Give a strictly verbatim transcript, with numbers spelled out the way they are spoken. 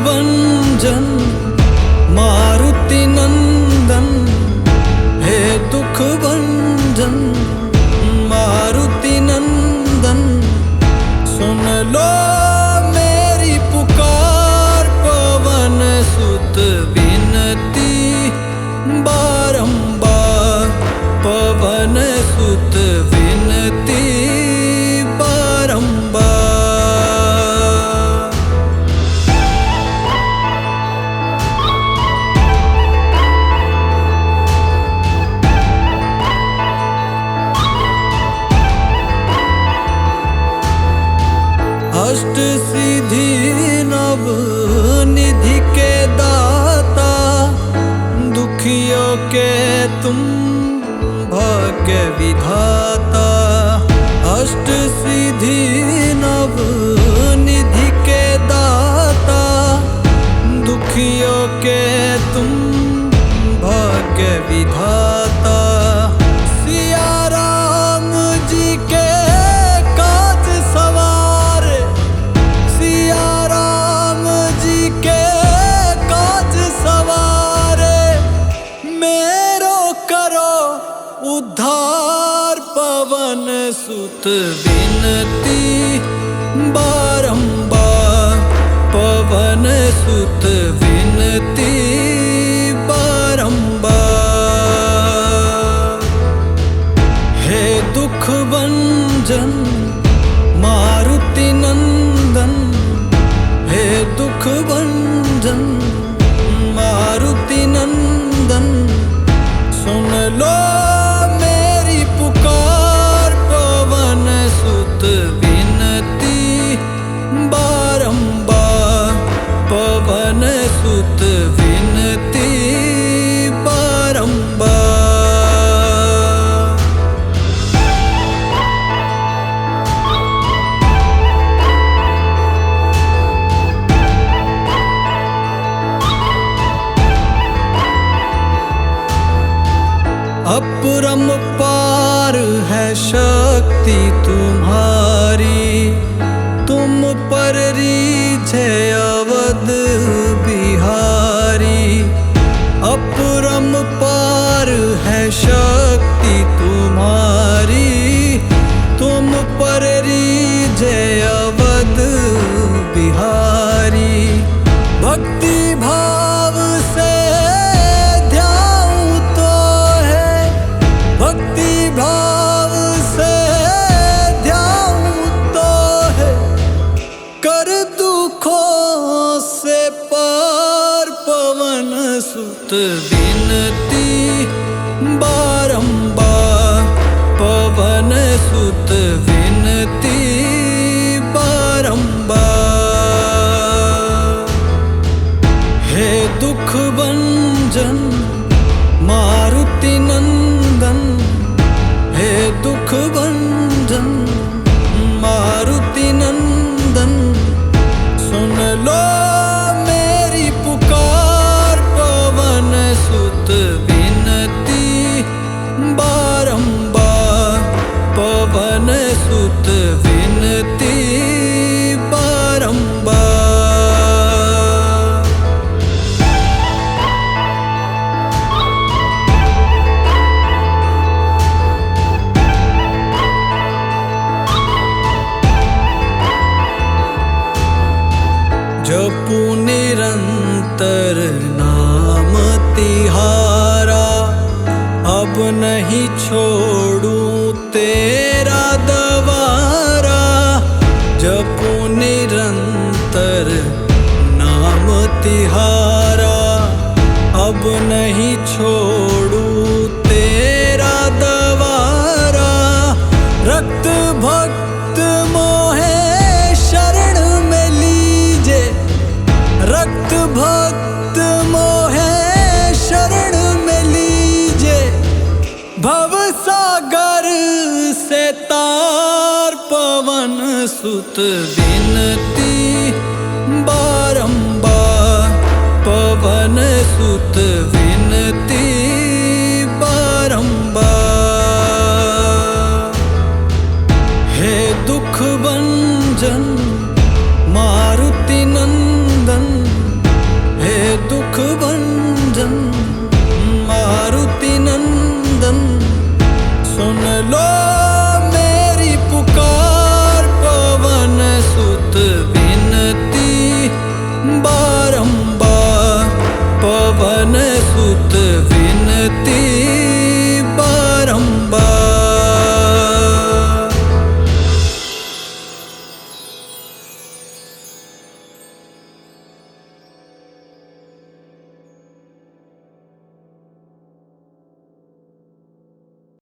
भंजन मारुति नंदन, हे दुख भंजन मारुति नंदन, सुन लो मेरी पुकार। पवन सुत विनती बारंबार, पवन सुत विनती बारंबार। अष्ट सिद्धि नव निधि के दाता, दुखियों के तुम भाग्य विधाता। अष्ट सिद्धि नव निधि के दाता, दुखियों के तुम भाग्य विधाता। सिया राम जी के काज सवार, सिया राम जी के काज सवार, मेरो करो उद्धार। पवन सुत विनती बारंबार, पवन सुत विनती बारंबार। हे दुख भंजन मारुति नंदन, हे दुख भंजन मारुति नंदन, सुन लो मेरी पुकार। पवन सुत विनती बारंबार, पवन सुत विनती बारंबार। अपरंपार है शक्ति तुम्हारी, तुम पर रीझे अवध बिहारी। अपरंपार है शक्ति तुम्हारी, तुम पर रीझे अवध बिहारी। भक्ति भाव से ध्याऊं तो है, भक्ति भाव से ध्याऊं तो है, कर दुखों से पार। पवन सुत विनती बारंबार, पवन सुत विनती बारंबार। हे दुख भंजन मारुति नंदन, हे दुख भंजन मारुति नंदन, सुन लो मेरी पुकार। पवन सुत विनती बारंबार, पवन सुत विनती बारंबार। जपू निरंतर नाम तिहारा, अब नहीं छोड़ू तेरा दवारा। जपू निरंतर नाम तिहारा, अब नहीं छोड़ू तेरा दवारा। रक्त भक्त मोहे शरण में लीजे, रक्त भक्त मोहे शरण में लीजे। भव सागर से तार। पवन सुत विनती बारंबार, पवन सुत विनती बारंबार। हे दुख भंजन मारुति नंदन, लो